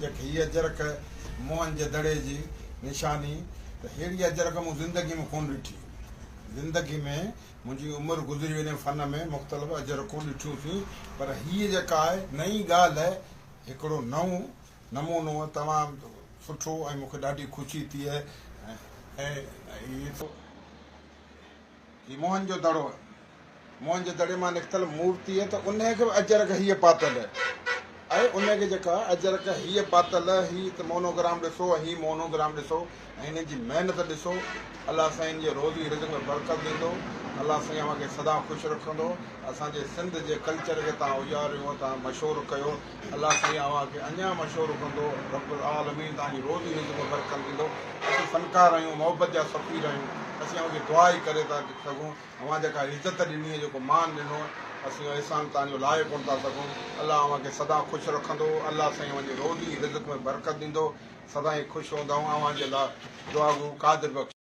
جيڪي هي اجرڪ موهن جي دڙي جي نشاني ته ههڙي اجرڪ مون زندگي ۾ ڪونه ڏٺي. زندگي ۾ منهنجي عمر گذري وڃي فن ۾ مختلف اجرڪون ڏٺيون سين پر هيء جيڪا آهي نئين ڳالهه هڪڙو نئون نمونو تمام سٺو ۽ مون کي ڏاڍي خوشي ٿي ۽ هي هي موهن جو دڙو آهي. موهن جي دڙي مان نڪتل مورتي ته انهيء کي به اجرڪ هيء پاتل آهي. انهيء کي جيڪا اجرڪ هيء پاتل هي ته مونوگرام ڏسو ۽ هي مونوگرام ڏسو ۽ هنن جي محنت ڏسو. الله سائين هن جي روزي رزق ۾ برڪت ڏيندو. الله سائين اوهان کي سدا خوش رکندو. اسان جي سنڌ جي ڪلچر کي توهان اجاريو توهان مشهور ڪيو. الله سائين اوهان کي اڃا مشهور ڪندو. رب العالمين توهان جي روزي رزق ۾ برڪت ڏيندو. اسين فنڪار آهيون محبت جا سفير آهيون. اسين اوهان کي دعا ئي ڪري ٿا سگهون. اوهان جيڪا عزت ڏني جيڪو مان ڏنو اسين اهو احسان توهان جو لاهي ڪونه ٿا سگهون. الله اوهان کي سدا خوش رکندو. الله سائين اوهان جي روزي رزق ۾ برڪت ڏيندو. سدائين خوش هوندائون. اوهان جي لاء دعاگو قادر بخش.